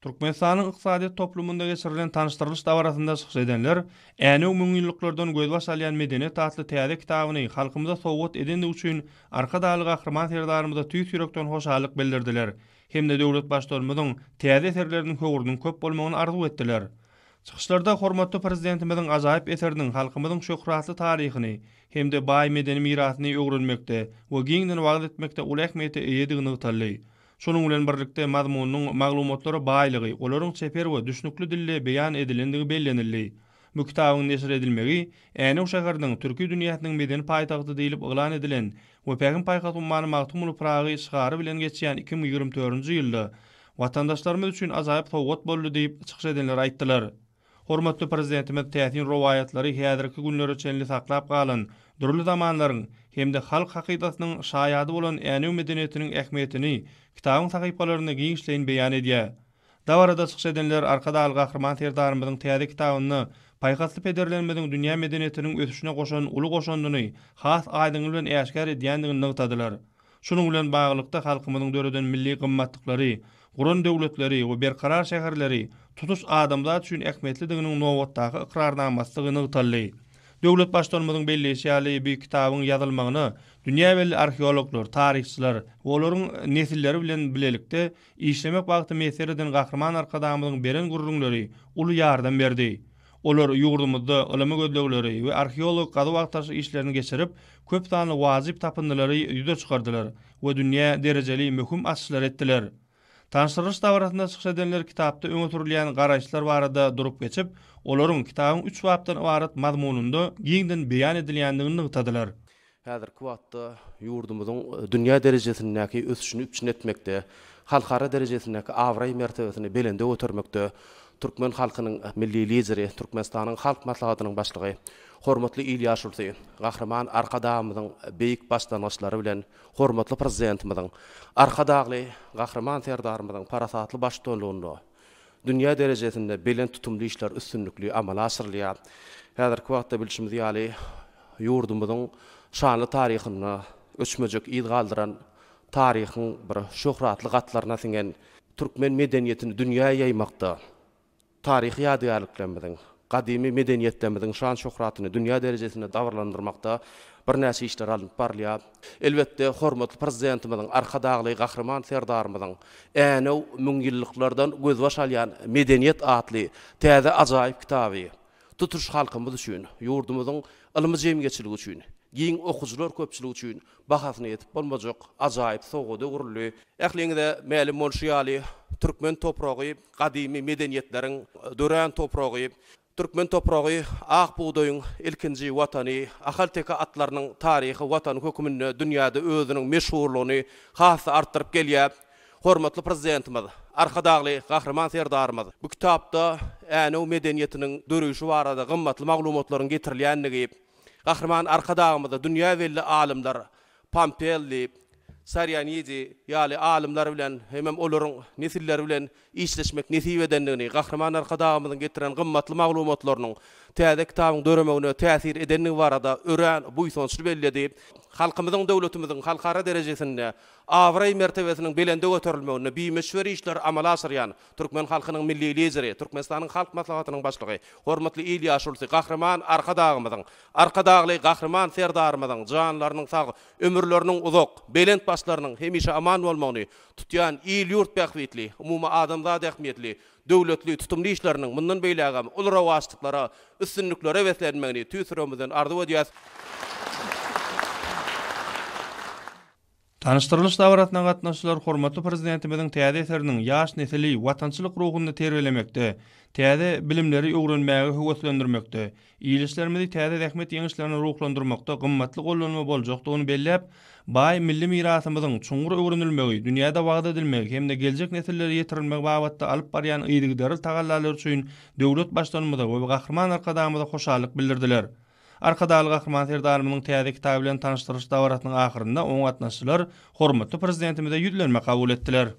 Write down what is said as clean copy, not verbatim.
Türkmenistanyň ykdysadyýet toplumynda geçirilen tanyşdyrylyş dabarasynda çykyş edenler Änew müňýyllyklardan gözbaş alýan medeniýet atly täze kitabyny halkymyza sowgat edendigi üçin Arkadagly Gahryman Serdarymyza tüýs ýürekden hoşallyk bildirdiler hem-de döwlet Baştutanymyzyň täze eserleriniň höwrüniň köp bolmagyny arzuw etdiler. Çykyşlarda hormatly Prezidentimiziň ajaýyp eseriniň halkymyzyň şöhratly taryhyny hem-de baý medeni mirasyny öwrenmekde we giňden wagyz etmekde uly ähmiýete eýedigi nygtaldy. Şonuň bilen birlikde, mazmunynyň maglumatlara baýlygy, olaryň çeper we düşnükli dilde beýan edilendigi bellenildi. Bu kitabyň neşir edilmegi Änew şäheriniň Türki dünýäsiniň medeni paýtagty diýlip yglan edilen we Pähim-paýhas ummany Magtymguly Pyragy şygary bilen geçýän 2024-nji ýylda watandaşlarymyz üçin ajaýyp sowgat boldy diýip, çykyş edenler aýtdylar. Hormatly Prezidentimiz täsin rowaýatlary häzirki günlere çenli saklap galan, dürli zamanlaryň hem-de halk hakydasynyň şaýady bolan Änew medeniýetiniň ähmiýetini kitabyň sahypalarynda giňişleýin beýan edýär. Dabarada çykyş edenler Arkadagly Gahryman Serdarymyzyň täze kitabynda paýhasly pederlerimiziň dünýä medeniýetiniň ösüşine goşan uly goşandyny has aýdyňlygy bilen äşgär edýändigini nygtadylar. Şunuň bilen baglylykda, halkymyzyň döreden milli gymmatlyklary, guran döwletleri we berkarar şäherleri tutuş adamzat üçin ähmiýetlidiginiň nobatdaky ykrarnamasydygy nygtaldy. Döwlet Baştutanymyzyň belleýşi ýaly, bu kitabyň ýazylmagyna dünýä belli arheologlar, taryhçylar we olaryň nesilleri bilen bilelikde işlemek bagty miýesser eden Gahryman Arkadagymyzyň beren gürrüňleri uly ýardam berdi. Olar ýurdumyzda ylymy gözlegleri we arheologik gazuw-agtaryş işlerini geçirip, köp sanly wajyp tapyndylary ýüze çykardylar we dünýä derejeli möhüm açyşlary etdiler. Tanyşdyrylyş dabarasynda çykyş edenler kitapda öňe sürülýän garaýyşlar barada durup geçip, olaryň kitabyň üç bapdan ybarat mazmunynda giňden beýan edilýändigini nygtadylar. Häzirki wagtda ýurdumyzyň dünýä derejesindäki ösüşini üpjün etmekde, halkara derejesindäki abraý-mertebesini belende götermekde türkmen halkynyň Milli Lideri, Türkmenistanyň Halk Maslahatynyň Başlygy, hormatly il ýaşulusy Gahryman Arkadagymyzyň beýik başlangyçlary bilen hormatly Prezidentimiziň, Arkadagly Gahryman Serdarymyzyň parasatly baştutanlygynda dünýä derejesinde belent tutumly işler üstünlikli amala aşyrylýar. Häzirki wagtda bilşimiz ýaly, ýurdumyzyň şanly taryhynda öçmejek yz galdyran, taryhyň bir şöhratly gatlaryna siňen türkmen medeniýetini dünýä ýaýmakda, taryhy ýadygärliklerimiziň, gadymy medeniýetlerimiziň şan-şöhratyny dünýä derejesinde dabaralandyrmakda birnäçe işler alnyp barylýar. Elbetde, hormatly Prezidentimiziň, Arkadagly Gahryman Serdarymyzyň Änew müňýyllyklardan gözbaş alýan medeniýet atly täze ajaýyp kitaby tutuş halkymyz üçin, ýurdumyzyň ylmy jemgyýetçiligi üçin, giň okyjylar köpçüligi üçin bahasyna ýetip bolmajak ajaýyp sowgada öwrüldi. Ähliňize mälim bolşy ýaly, türkmen topragy gadymy medeniýetleriň dörän topragy. Türkmen topragy ak bugdaýyň ilkinji Watany, ahalteke atlarynyň taryhy Watany hökmünde dünýäde özüniň meşhurlygyny has-da artdyryp gelýär. Hormatly Prezidentimiz, Arkadagly Gahryman Serdarymyz bu kitapda Änew medeniýetiniň döreýşi barada gymmatly maglumatlaryň getirilýändigi, Gahryman Arkadagymyza dünýä belli alymlar Pompelli, Sarianidi ýaly alymlar bilen hemem olaryň nesilleri bilen işleşmek nesip edendigini, Gahryman Arkadagymyzyň getiren gymmatly maglumatlarynyň täze kitabyň döremegine täsir edendigi barada örän buýsançly belledi. Halkymyzyň, döwletimiziň halkara derejesinde abraý-mertebesiniň belende göterilmeginde bimöçber işleri amala aşyrýan türkmen halkynyň Milli Lideri, Türkmenistanyň Halk Maslahatynyň Başlygy, hormatly il ýaşulusy Gahryman Arkadagymyzyň, Arkadagly Gahryman Serdarymyzyň janlarynyň sag, ömürleriniň uzak, belent başlarynyň hemişe aman bolmagyny, tutýan il-ýurt bähbitli, umumy adamzat ähmiýetli, döwletli, tutumly işleriniň mundan beýlägem uly rowaçlyklara, üstünliklere beslenmegini tüýs ýüregimizden arzuw edýäs. Tanyşdyrylyş dabarasyna gatnaşyjylar hormatly Prezidentimiziň täze eseriniň ýaş nesli watançylyk ruhunda terbiýelemekde, täze bilimleri öwrenmäge höweslendirmekde, ildeşlerimizi täze zähmet ýeňişlerine ruhlandyrmakda gymmatly gollanma boljakdygyny belläp, baý milli mirasymyzyň çuňňur öwrenilmegi, dünýäde wagyz edilmegi hem-de geljek nesillere ýetirilmegi babatda alyp barýan yzygiderli tagallalary üçin döwlet Baştutanymyza we Gahryman Arkadagymyza hoşallyk bildirdiler. Arkadagly Gahryman Serdarymyzyň täze kitaby bilen tanyşdyrylyş dabarasynyň ahyrynda oňa gatnaşyjylar hormatly Prezidentimize ýüzlenme kabul etdiler.